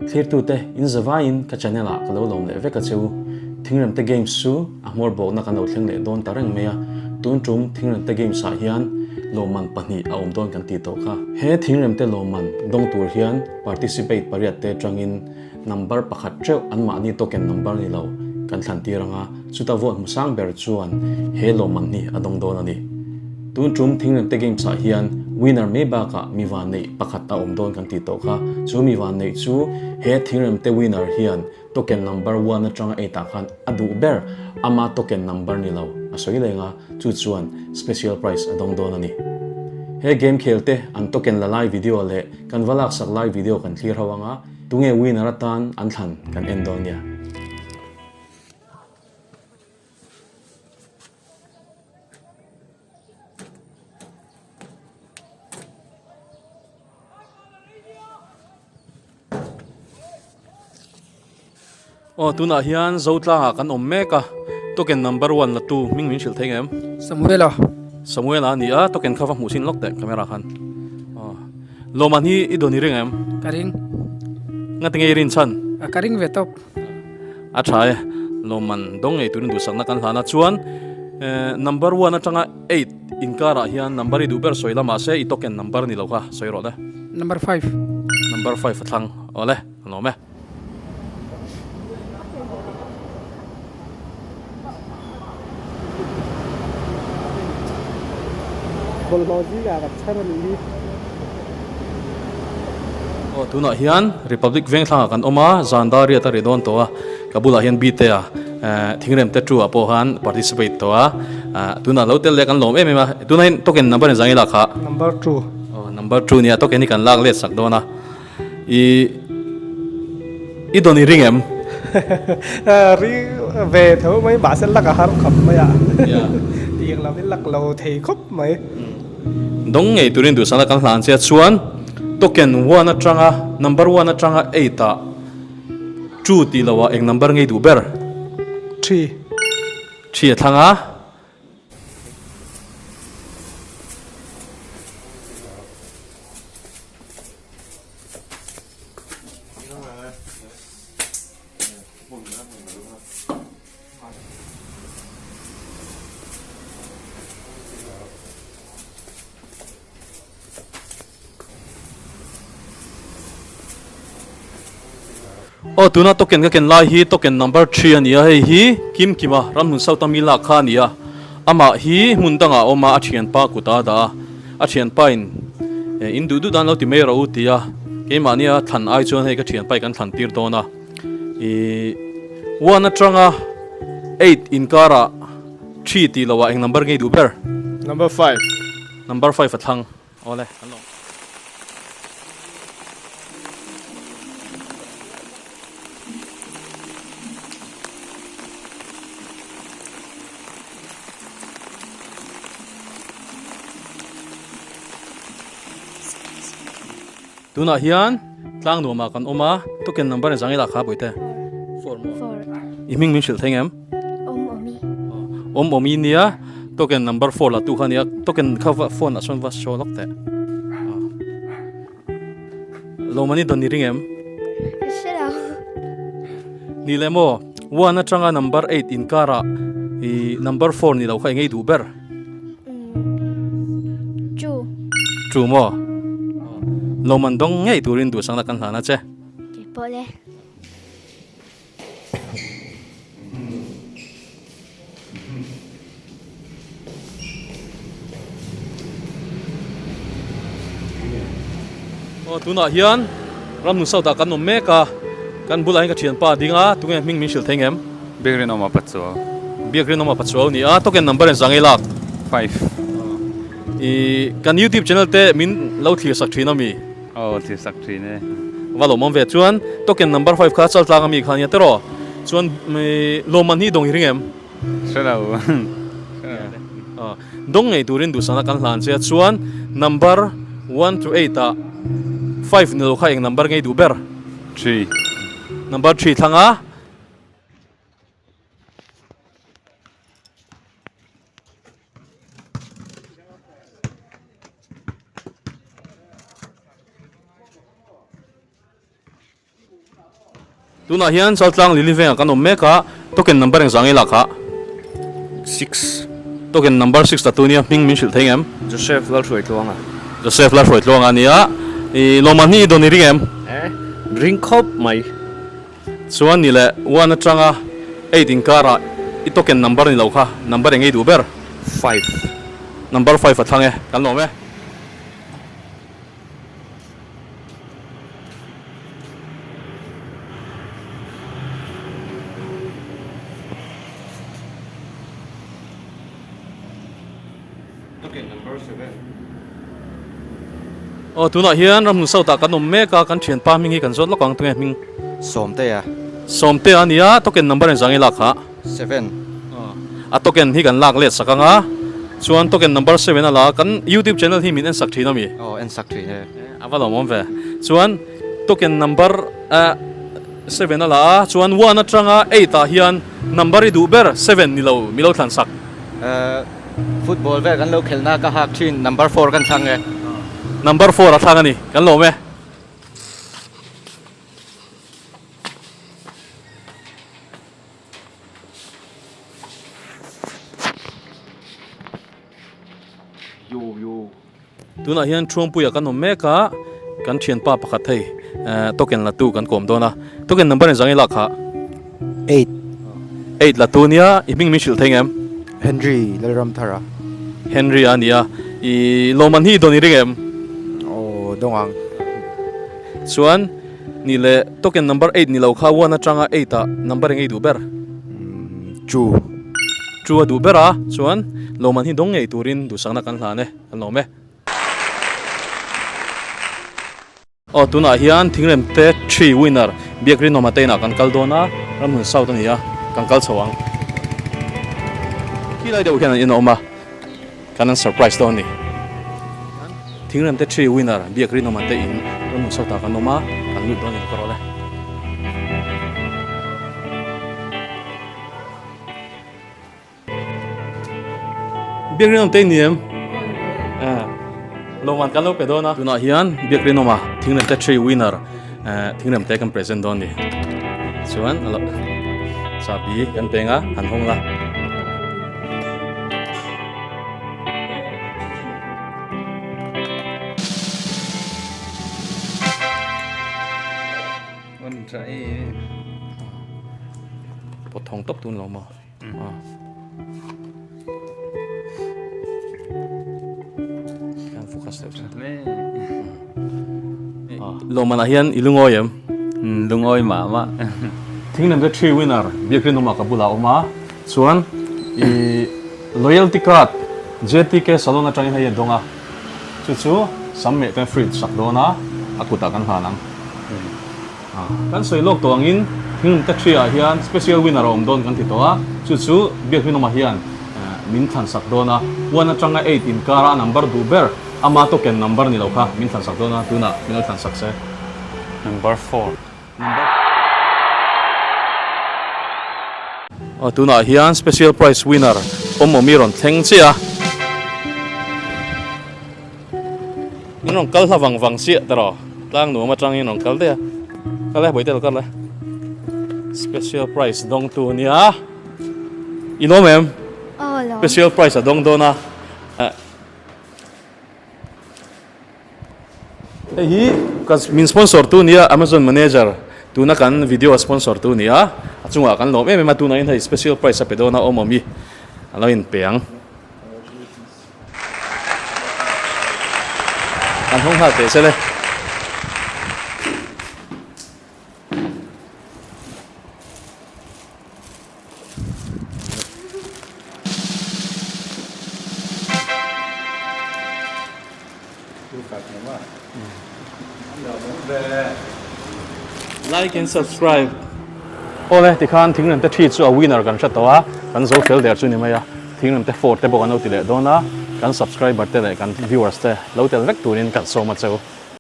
Thlirtute in zavaiin ka channel ah ka lo lawm leh vek a che u. Thingremte Games chu a hmawr bawkna kan lo thleng leh dawn ta reng mai a, tun tum Thingremte Games ah hian lawmman pahnih a awm dawn kan tih tawh kha. He Thingremte lawmman dawng tur hian participate pariat te atangin number pakhat teuh anmahni token number ni lo kan thlan tir ang a, chuta vote hmu sang ber chuan he lawmman hi a dawng dawn a ni. Tun tum Thingremte Games ah hian winner mai bakah mi vanneih pakhat a awm dawn kan tih tawh kha, chu mi vanneih chu he Thingremte winner hian token number one atanga eight ah khan a duh ber ama token number ni lo a sawi leng a, chu chuan special prize a dawng dawn a ni. He game khel te an token la lai video leh kan va laksak lai video kan thlir ho anga tunge winner atan an thlan kan en dawn nia. Aw tunah hian Zotlangah kan awm mek a, token number one la tu hming min hrilh thei ngem? Samuela. Samuela a ni a, token kha va hmuh sin lawk teh camera khan. Aw Lawman hi i dawn i ring em? Ka ring. Ngati nge i rin chhan? Ka ring ve tawp. A tha e, lawmman dawng ngei turin duhsakna kan hlan a, chuan number one atanga eight inkarah hian number i duh ber sawi la mahse i token number ni lo kha sawi rawh le. Number five. Number five a thlang awle a lawm e. Bawlhhlawh zingah kan chher a nih hi. Aw tunah hian Republic Vengthlangah kan awm a, zan dar riat a ri dawn tawh a, ka bulah hian Bite a thingrem te tu ah pawh khan participate tawh a, tunah lo tel leh kan lawm em em a, tunah hian token number in zang i lak kha. Number two. Aw number two nia token hi kan lak let sak dawn a. I i dawn i ring em? Ring ve tho mai mahse lak a har khawp mai a. Tiang lam hi lak lo thei khawp mai. Dawng ngei turin duhsakna kan hlan che a chuan token one atanga number one atanga eight ah two tih loh ah eng number ngei duh ber? Three. Three a thlang a. Aw tuna token ka ken lai hi token number three a ni a hei hi Kim Kima ramhmun South ami lak kha a ni a amah hi hmun dangah a awm a a thianpa kut a dah a a thianpa in in duh duh dan lo ti mai rawh u ti a keimahnia thlan ai chuan hei ka thianpa hi kan thlan tir dawn a ih one atanga eight inkarah three tih loh ah eng number nge i duh ber? Number five. Number five a thlang. Awle an awm. Tunah hian tlang nuamah kan awm a, token number in zang ila kha bawihte. Four maw? Four. I hming min hrilh thei ngem? Awm awmi. Awm awmi nia token number four la tu kha nia token kha va phone ah sawn va show lawk teh. Lawmani dawn i ring em? Ka hre lo. Ni leh maw one atanga number eight inkarah i number four ni lo kha eng ei duh ber? Two. Two maw? Lawman dawng ngei turin duhsakna kan hlan a che. Keipawh le. Aw tunah hian ramnun south ah kan awm mek a kan bulah hian ka thianpa a ding a tunge hming min hrilh thei ngem? Biakrinawma Pachuau. Biakrinawma Pachuau ni a token number in zang ei lak? Five. I kan youtube channel te min lo thlir sak thin a mi? Aw thlir sak thin e. Va lawmawm ve chuan token number five kha chaltlang ami kha ania teraw chuan lawmman hi dawng i ring em? Hre lo. Dawng ngei turin duhsakna kan hlan che a chuan number one to eight ah five ni lo kha eng number ngei duh ber? Three. Number three thlang a. Tunah hian Chaltlang Lily Vengah kan awm mek a, token number engzah nge lak ah? Six. Token number six la tu nia hming min hrilh thei ngem? Joseph Lalhruaitluanga. Joseph Lalhruaitluanga ania, i lawmman hi i dawn i ring em? Eh, ring khawp mai. Chuan ni leh one atanga eight inkarah i token number ni lo kha, number eng ei duh ber? Five. Number five a thlang e, kan lawm e. Aw tunah hian ramhmun south ah kan awm mek a kan thianpa hming hi kan zawt lawk ang tunge hming Sawmtea Sawmtea a nia token number engzah nge lak kha Seven a token hi kan lak let sak ang a chuan token number seven a la kan youtube channel hi min en sak thin ami Aw en sak thin e a va lawmawm ve chuan token number seven a la a chuan one atanga eight ah hian number i duh ber seven ni lo mi lo thlan sak. Football vel kan lo khelhna ka hak thin number four kan thlang e. Number four a thlang a ni, kan lawm e. Tunah hian Thuampuia kan awm mek a, kan thianpa pakhat hei token la tu kan kawm dawn a, token number engzah nge lak kha? Eight. Eight la tu nia, i hming min hrilh thei ngem? Henry Lalramthara. Henry a nia, i lawmman hi i dawn i ring em? Aw, dawng ang. Chuan ni leh token number eight ni lo kha one atanga eight ah number eng ei duh ber? Two. Two a duh ber a, chuan lawmman hi dawng ngei turin duhsakna kan hlan e. Kan lawm e. Aw tunah hian thingrem te three winner Biak Rinawma te inah kan kal dawn a, Ramhmun South a ni a, kan kal chho ang. Khilai deuh hian an inawm a, kan an surprise dawn a ni. Thingrem te three winner Biak Rinawma te in Ramhmun South ah kan awm a, kan lut dawn a ni ka rawh le. Biak Rinawm te ni em? Lawmman kan lo pe dawn a. Tunah hian Biak Rinawma thingrem te three winner thingrem te kan present dawn ni. Chuan a lo chabi kan peng a, han hawng la. Pawt thawng tawp tun lo maw? Lawmmanah hian i lungawi em? Lungawi mah mah. Thing lem te three winner Biak Rinawma ka bulah a awm a, chuan i loyalty card JTK salon atangin hei a dawng a, chu chu sam meh ten free sak dawn a, a kutah kan hlan ang. Kan sawi lawk tawh angin Thinghlum Taxi ah hian special winner a awm dawn kan ti tawh a, chu chu Biakrinawma hian min thlan sak dawn a, one atanga eight inkara a number duh ber ama token number ni lo kha min thlan sak dawn a, tunah min lo thlan sak se. Number four. Number Aw tunah hian special prize winner Awmawmi rawn thleng chiah a. In rawn kal hla vang vang chiah ta rawh tlang nuam atangin rawn kal daih a kal e buai te lo kal e special prize dawng tu ania i lawm em special prize a dawng dawn a hei hi ka min sponsor tu ania amazon manager tuna kan video a sponsor tu ania a chungah kan lawm em em a tunah hian hei special prize a pe dawn a awm awm hi a lo inpe ang. An hawng nghal teh sel e. Like and subscribe. Awle tikhan thingrem te thi chu a winner kan hre tawh a, kan zo fel der chu ni mai a, thingrem te four te bawk an lo ti leh dawn a, kan subscriber te leh kan viewers te lo tel vek turin kan sawm a cheu.